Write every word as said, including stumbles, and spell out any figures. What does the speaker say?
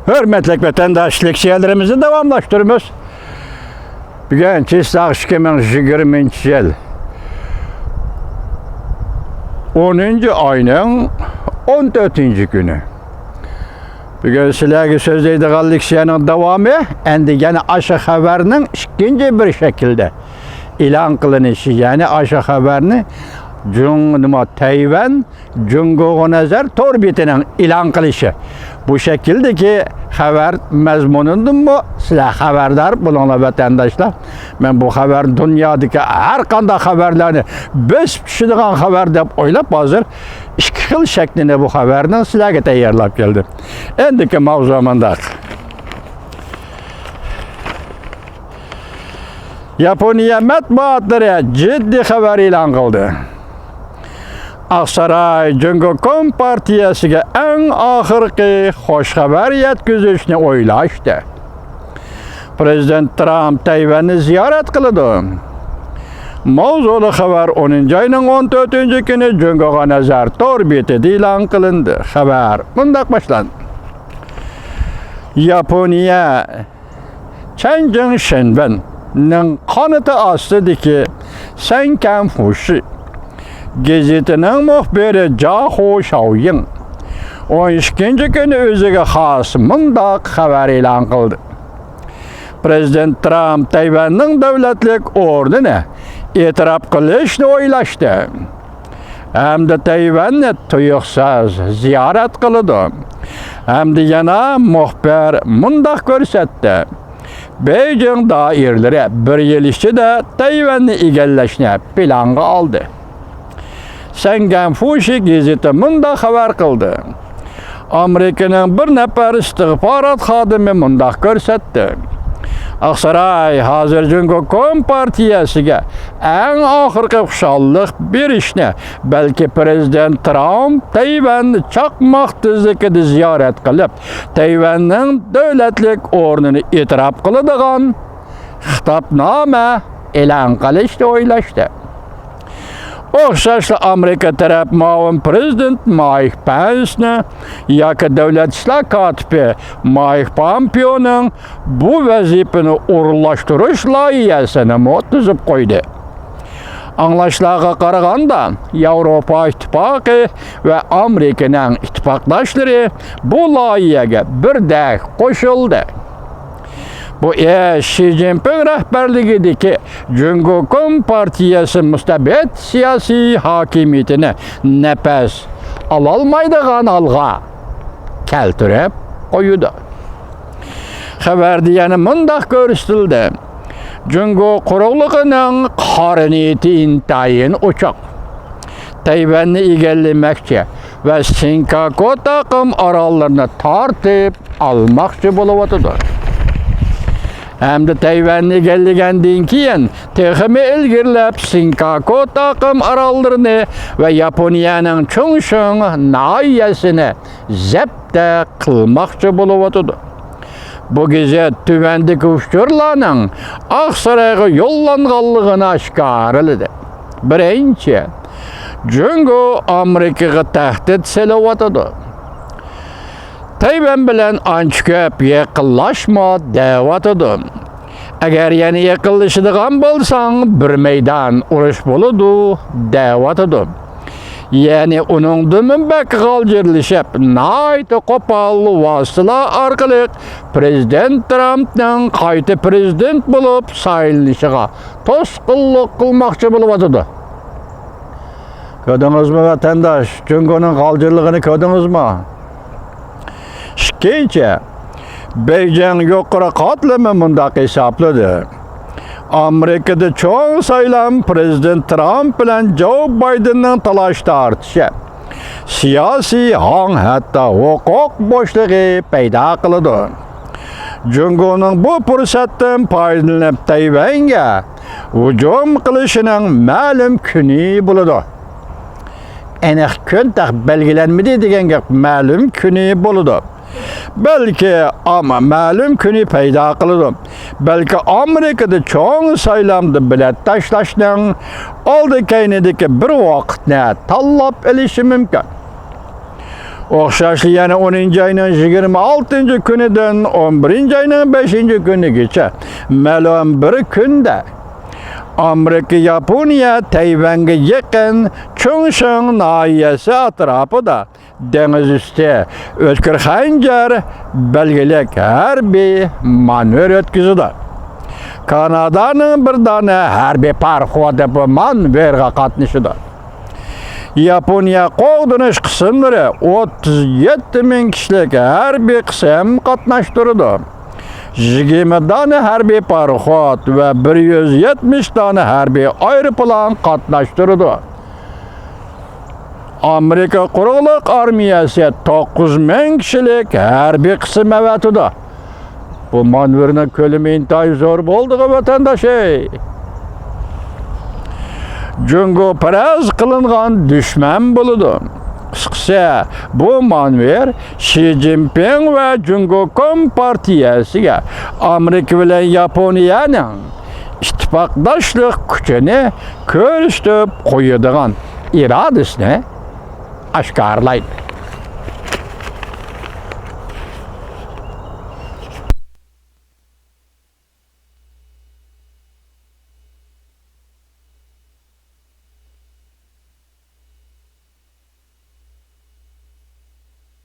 ھۆرمەتلىك ۋەتەنداش، لېكسىيەلىرىمىزنى داۋاملاشتۇرىمىز. بۈگۈن چىسلاق ئىككى مىڭ يىگىرمىنچى يىل ئونىنچى ئاينىڭ ئون تۆتىنچى كۈنى. بۈگۈن سىلەرگە سۆزلەيدىغان لېكسىيەنىڭ داۋامى، ئەمدى يەنە ئاشۇ خەۋەرنىڭ ئىككىنچى بىر شەكىلدە ئېلان قىلىنىشى، يەنى ئاشۇ خەۋەرنى جۇڭ-، نېمە، تەيۋەن جۇڭگوغا نەزەر تور بېتىنىڭ ئېلان قىلىشى. بۇ شەكىلدىكى خەۋەر مەزمۇنىدىنمۇ سىلەر خەۋەردار بولۇڭلار، ۋەتەنداشلار. مەن بۇ خەۋەر دۇنيادىكى ھەر قانداق خەۋەرلەرنى بېسىپ چۈشىدىغان خەۋەر دەپ ئويلاپ، ھازىر ئىككى خىل شەكلىنى بۇ خەۋەرنىڭ سىلەرگە تەييارلاپ كەلدىم. ئەندىكى ماۋزۇ مۇنداق. ياپونىيە مەتبۇئاتلىرى جىددىي خەۋەر ئېلان قىلدى. ئاقساراي جۇڭگو كومپارتىيەسىگە ئەڭ ئاخىرقى خوش خەۋەر يەتكۈزۈشنى ئويلاشتى. پرېزىدېنت ترامپ تەيۋەننى زىيارەت قىلىدۇ. ماۋزۇلۇق خەۋەر ئونىنچى ئاينىڭ ئون تۆتىنچى كۈنى جۇڭگوغا نەزەر تور بېتىدە ئېلان قىلىندى. خەۋەر مۇنداق باشلاندى. ياپونىيە چەنجىڭ شېنۋېننىڭ قانىتى ئاستىدىكى سەنكەنفۇشى گېزىتىنىڭ مۇخبىرى جاخۇ شاۋيىڭ ئون ئىككىنچى كۈنى ئۆزىگە خاس مۇنداق خەۋەر ئېلان قىلدى. پرېزىدېنت ترامپ تەيۋەننىڭ دۆلەتلىك ئورنىنى ئېتىراپ قىلىشنى ئويلاشتى. ھەمدە تەيۋەننى تۇيۇقسىز زىيارەت قىلىدۇ. ھەمدە يەنە مۇخبىر مۇنداق كۆرسەتتى. بېيجىڭ دائىرىلىرى بىر يىل ئىچىدە تەيۋەننى ئىگىلەشنى پىلانغا ئالدى. سەنگەنفۇشى گېزىتى مۇنداق خەۋەر قىلدى. ئامېرىكىنىڭ بىر نەپەر ئىستىخبارات خادىمى مۇنداق كۆرسەتتى. ئاقساراي ھازىر جۇڭگو كومپارتىيەسىگە ئەڭ ئاخىرقى خۇشاللىق بېرىشنى، بەلكى پرېزىدېنت ترامپ تەيۋەننى چاقماق تېزلىكىدە زىيارەت قىلىپ، تەيۋەننىڭ دۆلەتلىك ئورنىنى ئېتىراپ قىلىدىغان خىتابنامە ئېلان قىلىشنى ئويلاشتى. ئوخشاشلا ئامېرىكا تەرەپ مۇئاۋىن پرېزىدېنت مايك پېنسنى ياكى دۆلەت ئىشلار كاتىپى مايك پامپېئونىڭ بۇ ۋەزىپىنى ئورۇنلاشتۇرۇش لايىھەسىنىمۇ تۈزۈپ قويدى. ئاڭلاشلارغا قارىغاندا، ياۋروپا ئىتتىپاقى ۋە ئامېرىكىنىڭ ئىتتىپاقداشلىرى بۇ لايىھەگە بىردەك قوشۇلدى. بۇ ئىش شى جىنپىڭ رەھبەرلىكىدىكى جۇڭگو كومپارتىيەسى مۇستەبىت سىياسىي ھاكىمىيىتىنى نەپەس ئالالمايدىغان ھالغا كەلتۈرۈپ قويىدۇ. خەۋەردە يەنە مۇنداق كۆرسىتىلدى: جۇڭگو قۇرۇقلۇقىنىڭ قارا نىيىتى ئىنتايىن ئوچۇق. تەيۋەننى ئىگىلىمەكچى ۋە سىنكاكو تاقىم ئاراللىرىنى تارتىپ ئالماقچى بولۇۋاتىدۇ. ھەمدە تەيۋەننى ئىگىلىگەندىن كېيىن، تېخىمۇ ئىلگىرىلەپ سىنكاكو تاقىم ئاراللىرىنى ۋە ياپونىيەنىڭ چۇڭشىڭ ناھىيەسىنى زەپتە قىلماقچى بولۇۋاتىدۇ. بۇ گېزىت تۆۋەندىكى ئۇچۇرلارنىڭ ئاقسارايغا يوللانغانلىقىنى ئاشكارىلىدى. بىرىنچى، جۇڭگو ئامېرىكىغا تەھدىت سېلىۋاتىدۇ. تەيۋەن بىلەن ئانچە كۆپ يېقىنلاشما دەۋاتىدۇ. ئەگەر يەنە يېقىنلىشىدىغان بولساڭ، بىر مەيدان ئۇرۇش بولىدۇ، دەۋاتىدۇ. يەنى ئۇنىڭدىنمۇ بەك غالجىرلىشىپ، ناھايىتى قوپال ۋاسىتىلەر ئارقىلىق پرېزىدېنت ترامپنىڭ قايتا پرېزىدېنت بولۇپ سايلىنىشىغا توسقۇنلۇق قىلماقچى بولۇۋاتىدۇ. كۆردىڭىزمۇ، ۋەتەنداش؟ جۇڭگونىڭ غالجىرلىقىنى كۆردىڭىزمۇ؟ ئىككىنچى، بېيجىڭ يۇقىرى قاتلىمى مۇنداق ھېسابلىدى: ئامېرىكىدا چوڭ سايلام پرېزىدېنت ترامپ بىلەن جو بايدېننىڭ تالاش تارتىشى، سىياسىي ھاڭ، ھەتتا ھوقۇق بوشلۇقى پەيدا قىلىدۇ. جۇڭگونىڭ بۇ پۇرسەتتىن پايدىلىنىپ تەيۋەنگە ھۇجۇم قىلىشىنىڭ مەلۇم كۈنى بولىدۇ. ئېنىق كۈن تېخى بەلگىلەنمىدى دېگەن گەپ، مەلۇم كۈنى بولىدۇ. بەلكى ئام-، مەلۇم كۈنى پەيدا قىلىدۇ. بەلكى ئامېرىكىدا چوڭ سايلامدا بېلەت تاشلاشنىڭ ئالدى كەينىدىكى بىر ۋاقىتنى تاللاپ ئېلىشى مۇمكىن. ئوخشاشلا يەنە ئونىنچى ئاينىڭ يىگىرمە ئالتىنچى كۈنىدىن ئون بىرىنچى ئاينىڭ بەشىنچى كۈنىگىچە مەلۇم بىر كۈندە ئامېرىكا ياپونىيە تەيۋەنگە يېقىن چۇڭشىڭ ناھىيەسى ئەتراپىدا دېڭىز ئۈستى ئۆتكۈر خەنجەر بەلگىلىك ھەربىي مانېۋىر ئۆتكۈزىدۇ. كانادانىڭ بىر دانە ھەربىي پاراخوتى بۇ مانېۋىرغا قاتنىشىدۇ. ياپونىيە قوغدىنىش قىسىملىرى ئوتتۇز يەتتە مىڭ كىشىلىك ھەربىي قىسىم قاتناشتۇرىدۇ. يىگىرمە دانە ھەربىي پاراخوت ۋە بىر يۈز يەتمىش دانە ھەربىي ئايروپىلان قاتناشتۇرىدۇ. ئامېرىكا قۇرۇقلۇق ئارمىيەسى توققۇز مىڭ كىشىلىك ھەربىي قىسىم ئەۋەتىدۇ. بۇ مانېۋىرنىڭ كۆلىمى ئىنتايىن زور بولدىغۇ، ۋەتەنداش، ئەي! جۇڭگو پەرەز قىلىنغان دۈشمەن بولىدۇ. قىسقىسى، بۇ مانېۋىر شى جىنپىڭ ۋە جۇڭگو كومپارتىيەسىگە ئامېرىكا بىلەن ياپونىيەنىڭ ئىتتىپاقداشلىق كۈچىنى كۆرسىتىپ قويىدىغان ئىرادىسىنى ئاشكارىلايدۇ.